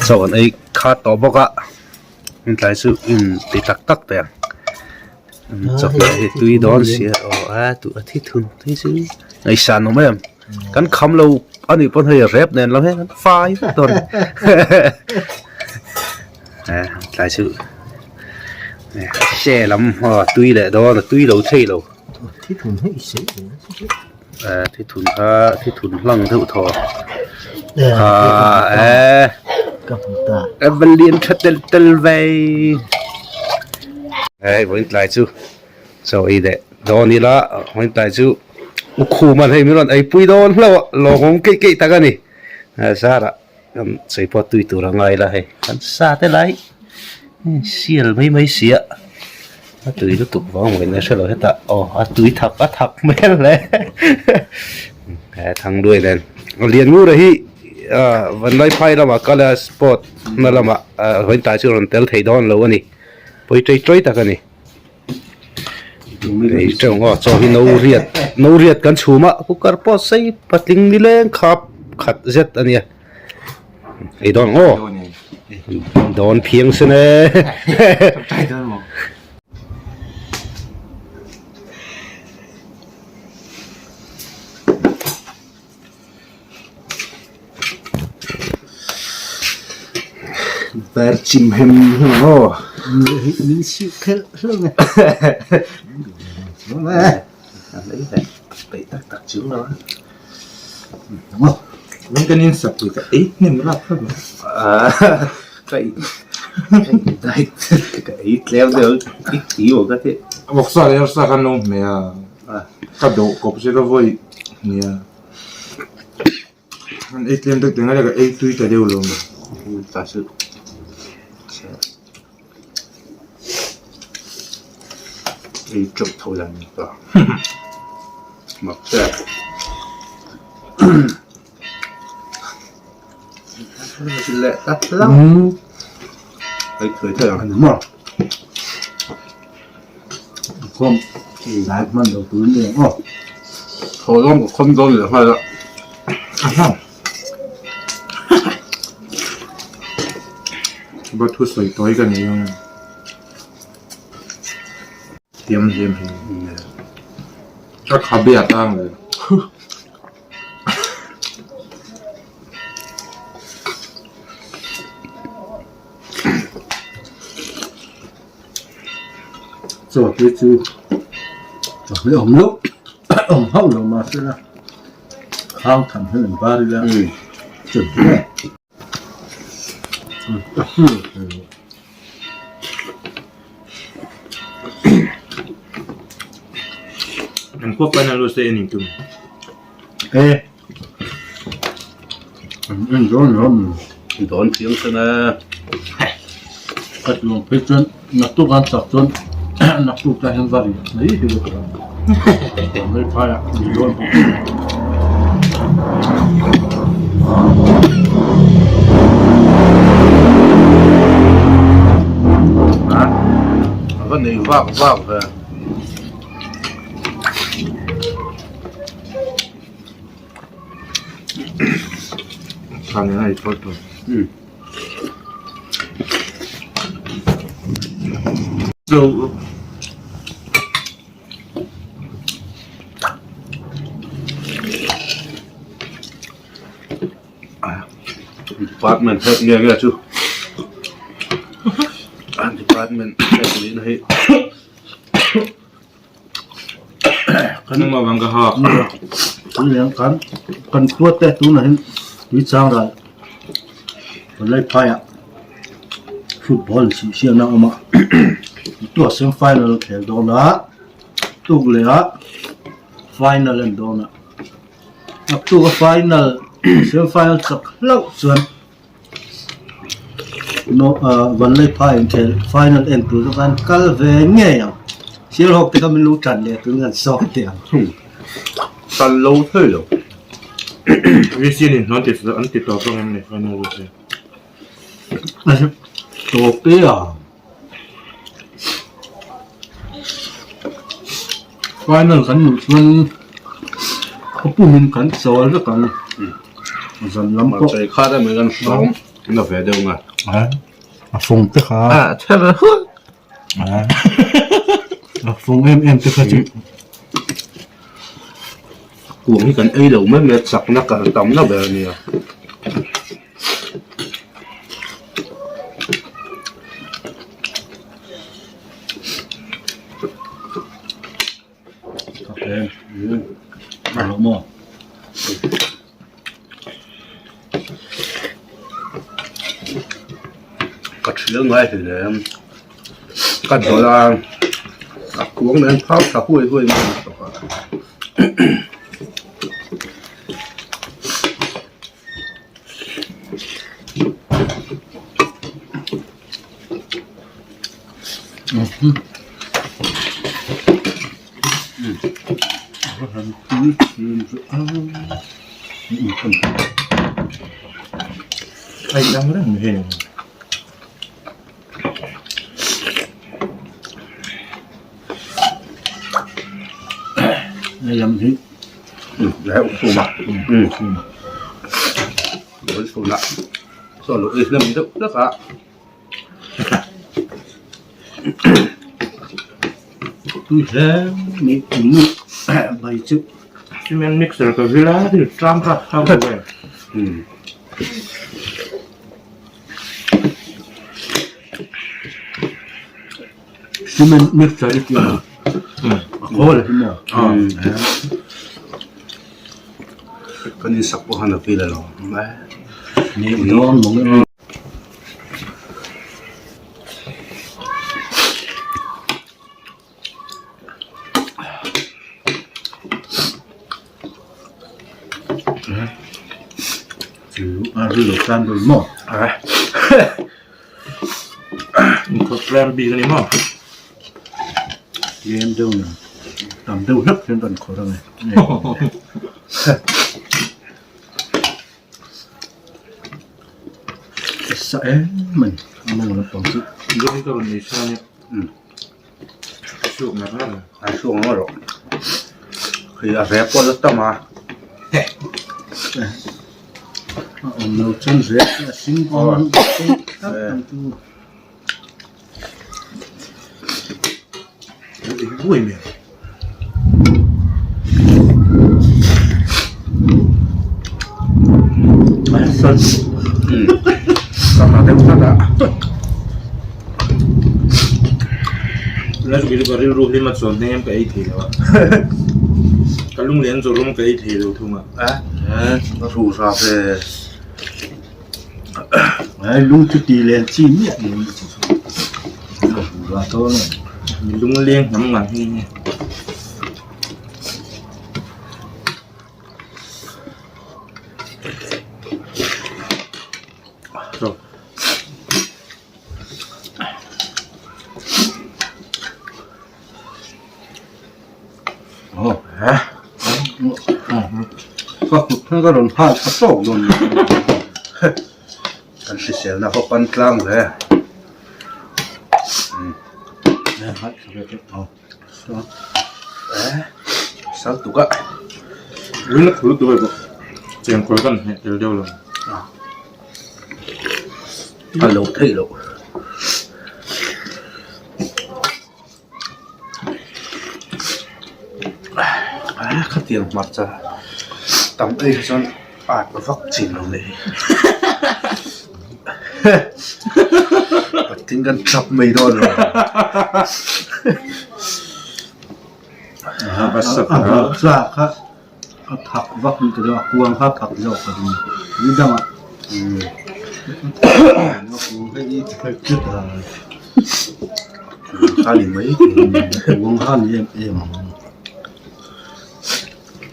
Chaw kan ei khat tawh bawk a tlai chu in ti tak tak teh ang chawhmeh hi tui dawn sia aw a duh a thi thun tui chu ngaihsan awm em kan kham lo a nih pawn hei rep nen lam hian kan fai vek dawn a ni tlai chu se lam aw tui leh dawn a tui lo thei lo thithun kha thithun hlang deuh thaw ah e va lian tha tel tel ve hei vawiin tlai chu chaw ei leh dawn ila vawiin tlai chu u khum an hei min rawn eipui dawn hlauh a lawmawm keih keih tak a ni zarah kan sawi pawh tui tur a ngai la hei kan sa te lai sial mai mai si a a tui lutuk vang mawin a hrelo hetah aw a tui thak a thak hmel hle he thangluai nen Lianngura hi ah Vanlaiphai lamah kal a sport na lamah ah vawiin tlai chu a rawn tel thei dawn lo a ni pawi ṭei ṭawih tak a ni. Ei teuh aw chaw hi no riat no riat kan chhum a cooker pawh sei patling nileng khap khat zet a nia ei dawn ang aw dawn phiang sen e Ber chim hem hem ang aw. Min siu khelh hlauh e. Peih tak tak chu lo a. Min kan in sak pui ka ei hnem rap rap a. Ka ei ka ei tlem deuh i ti aw ka ti. Vawksa leh arsa khan lo hmeh a. Ka dawh kawp se ka vawi nia. An ei tlem deuh teng a ka ei tui ta deuh lo mai. Ta chu. Ei teuh tho dan ni ta. Mak che. Leh ta tlang. Ei thui thei ang. Maw. Khawm lai hman lo tur ni ang aw. Thaw zawng ka khawm dawn leh nghal a. Va thu sawi tawi ka nei ang. Thiam hle mai. Ka khabe a tang le. Chaw te chu chawhmeh awm loh awm hauh lo mahse la khang tham hian an bar ila chawhmeh An khua pain a lut se en intum. E an en dawn lo mi. Dawn chiang sen e. Ka tluang phei chuan naktuk an chak chuan naktuk tan hian va ri mai hi ka mai phai a ni dawn bawk. A va nei vak vak ve. Thlan in a ei tawlh tawlh. Department head nge nge chu an department head nihna hi Nangmah vang ka hak. Tun kan kan tuat te tunah hian tui chang ral Palai phaiah football sih siamna a awm a tua semi final a khel dawn a tuk leh ah final a ni dawn a a tuk a final semi final chak hlauh chuan Vanlei phai inkhel final en tur chu khan kal ve ngei ang thil hawk te kha min lo tan leh turin kan sawm teh ang. Kal lo thei lo. VC nen an ti an ti tawp ang em ni final chu se. Tawp e a. Final kan luh chuan khawpum in kan chawl vek ang. Zan lam pawh. Chei khat a mai kan hrawng. Na ve deuh nga. A fung te kha. A ther hul. A fung em em te kha chu. Kuang hi kan ei lo mai mai a chakna kal tamna ber a nia. Ka thial ngai hle ka dawlh a a kuang nen phau tha huai huai mai a ni tawh a. Ai dang reng heng. Hei lam hi Tui hle mai nu bai chu. Cement mixer ka vil a thil tlang kha a bo ve. Cement mixer i tih a a khawl hi maw. Kan insak pawh khan a vil alo. Ni dawn mawng. Inkhawt bik a ni maw? Tlem deuh na tam deuh hlek hian kan khawrh ang e. Sa em mai a mawng lampang chu. Mizo hi ka rawn nei tha nia. Chhuak ngar ngar a. A chhuak ngar rawh. Hei a rep pawh la tam a. A awm lo chuan rep hi a hring pawh a hring tlat ang chu. Buai mai. Ka rilru hlim a chuan hnem ka ei thei lo a ka lunglen zawh rawng ka ei thei lo thung a Lung chu ti len chi miah lo a ni chu ka hmu ra dawn a ni lungleng hnam ngan hi nge. Ka rawn nghal tha tawk dawn kan hriselna pawh pan tlang ve sal tuk a Ring a thul duai bawk chengkawl kan hmeh tel deuh lo a lo theih loh. Khatiang hmarcha tam ei hi chuan at vak chin lo leh hi patling kan tap mai dawn lo a kha a thak vak ni ta a kuang kha a thak zawk a ni ni dangah kha ni mai kuang kha ni em em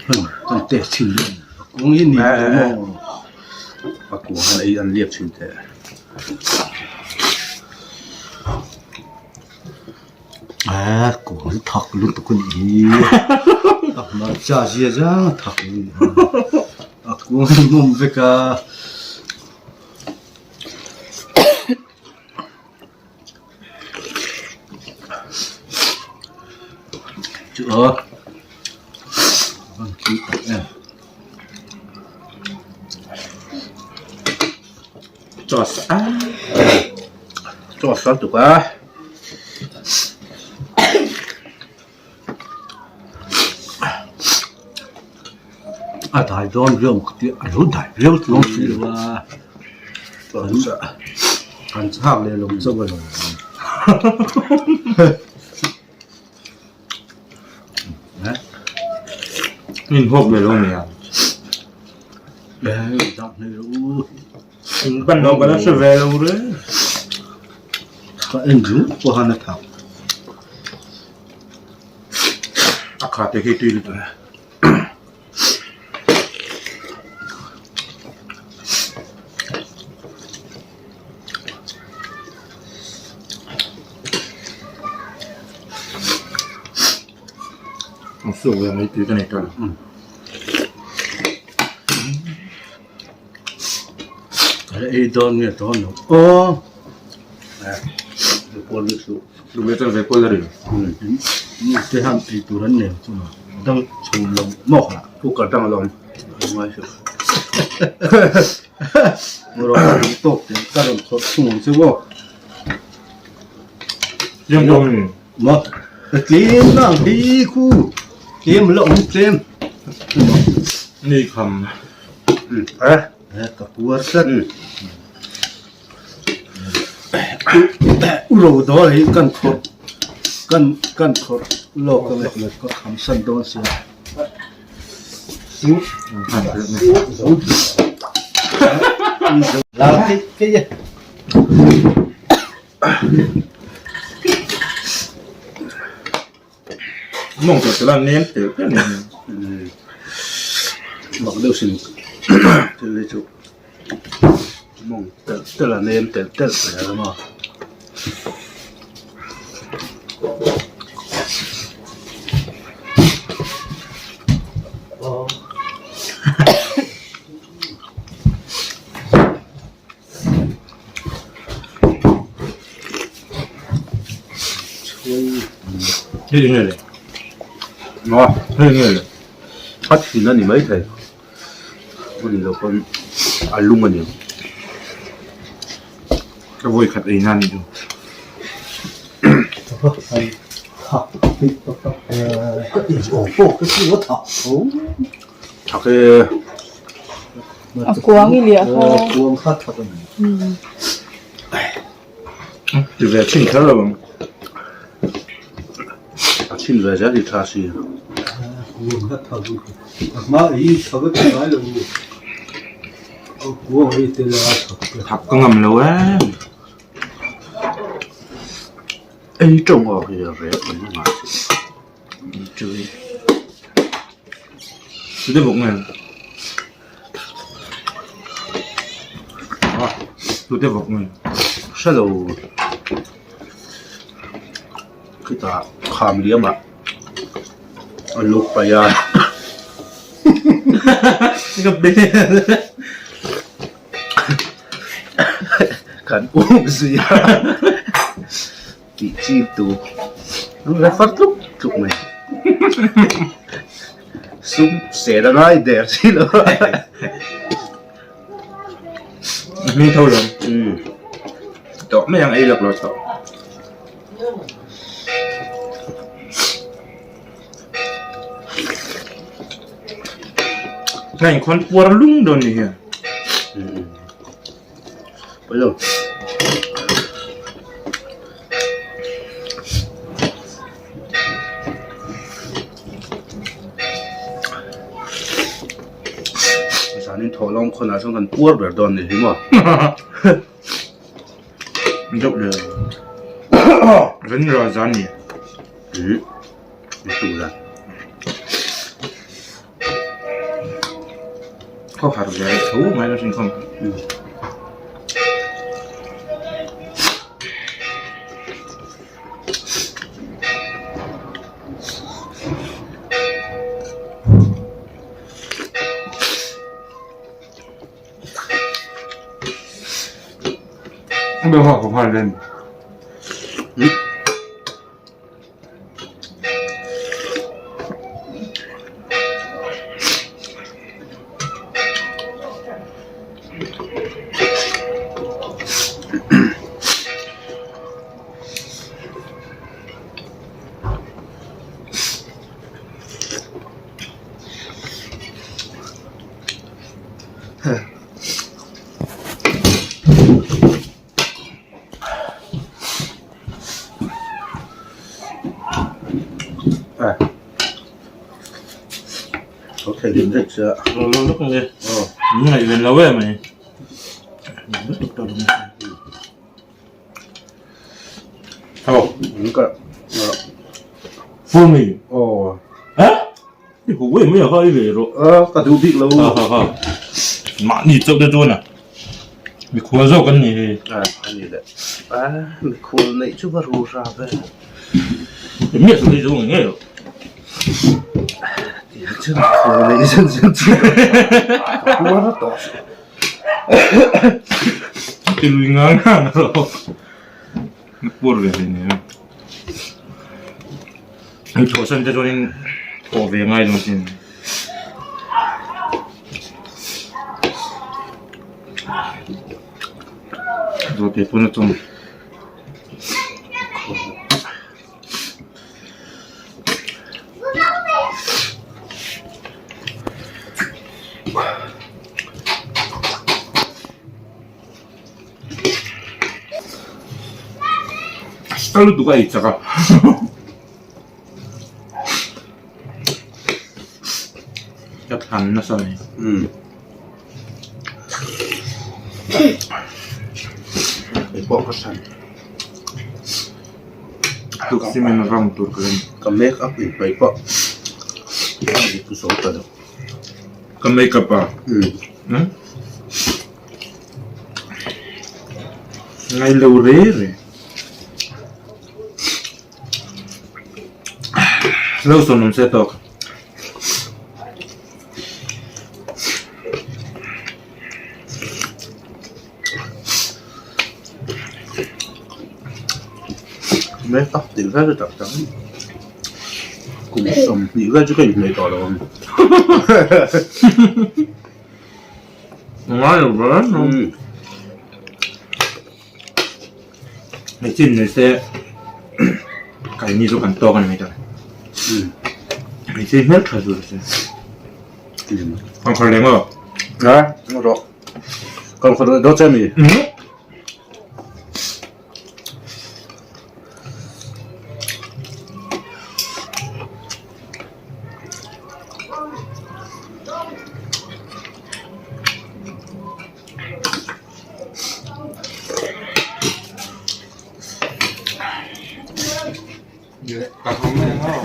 ang kan test thin dawn a kuang hi ni maw a kuang khan ei an liak thin teh. Aa kuang hi thak lutuk a nih hi a hmarcha zia zang a thak a nih hi a kuang hi hmawm vek a. Chu aw a van tui tak em. Chaw a Chaw sal tuk a. A dai dawn viau ka ti a lo dai viau chuang si lo a. Kan chhak leh lo chauh a lo. Min hawk ve lo nia. In pan lo ka la hre ve lo re. Ka en zu pawh han a thak. A kha te khi tui lutuk. Ang suk ve mai tui ka nei ta lo. Ei dawn nge dawn lo aw. Duh ve chuan ve kual a ri. Te han ei tur an nei chu ma dang chho lo maw kha cooker dang alawm ngai chu rawh ka duh tawk te ka rawn khawrh thung ang che maw Tlem dawn ni maw tlem na ang hi khu tlem la awm tlem ni kham eh ka puar tlat U ro dawl hi kan khawrh kan kan khawrh lawk ang e ka kham san dawn sia. Mawng chu la nem tel tel ni. Mak deuh sin thil hi chu mawng tel tel a nem tel tel zel a maw. Hei nge le? Maw? Hei nge le? A thin a ni maithei. A ni lo pawn a lung a ni ang. Ka vawi khat ei nan chu. Thak e. A kuang i liah kha. Kuang kha thak a ni. Ti ve chhin kher lo ang. A chhin ve zel hi tha si. Kuang kha thak a hma hi thak a ti ngai lo. Kuang hi tel a thak. Thak ka ngam lo e. Ei tawng awk hi a reh awm a ngai si. Chui. Tute bawk nge? Ah, tute bawk nge? Hre lo. Khitah kham liam ah a luk paih a. Ka bel. Kan um zui a. Tih chip tu an refer tluk tluk mai. Sum sel a ngai der si lo a. Hming tho lo. Tawh mai ang ei lak lo chauh. Ngai khawn puar lung dawn ni hian. Pawilo. Zanin thawh lawng khawnah chuan kan puar ber dawn ni hi maw. Deuh le. Rin ra zan ni. Ni tu la. Khaw har ve tho mai la hrin khawm. Bê hoa của hoa lên. Lo thei din daih che a. Lo lo lawk nge. Min ngaihven lo em mai. Ho. Ka. Full mi. Aw. Ha? I hu wei mai a kha i ve rawh. A ka duh bik lo. Ha ha ha. Mahni chauh te chuan a. Mikhual zawk an ni hei. A a ni le. A mikhual neih chu va ru ra ve. Miah chu hei zo ngei ngei lo. Tiang chu mikhual neih zan zan chu. Ka puar tawh suh. Ti lui ngang ngang rawh. Na puar ve hle nia. Hei thawhsan te chuanin thawh ve ngai lo sin. Zawhte pawn a chawm. Ka lutuk a ei chak a. Ka thlan nasa mai. Hei pawh ka hran. Tuk cement ram tur ka en. Ka make up in hmai pawh a dik zo ta lo. Ka make up a? Umm. Ngai lo re re. Lo sawn awm se tawk. Make up tih vel tak tak kum 20 vel chu ka inhmeh tawh lo ang. Ngai lo ve Hei chin nei se kaini chu kan tawk a ni mai ta. Hei chin hmel tha chu se. Kan khar leng aw. Ha, rawh. Kan khar do che mi. Ka hmang leng aw.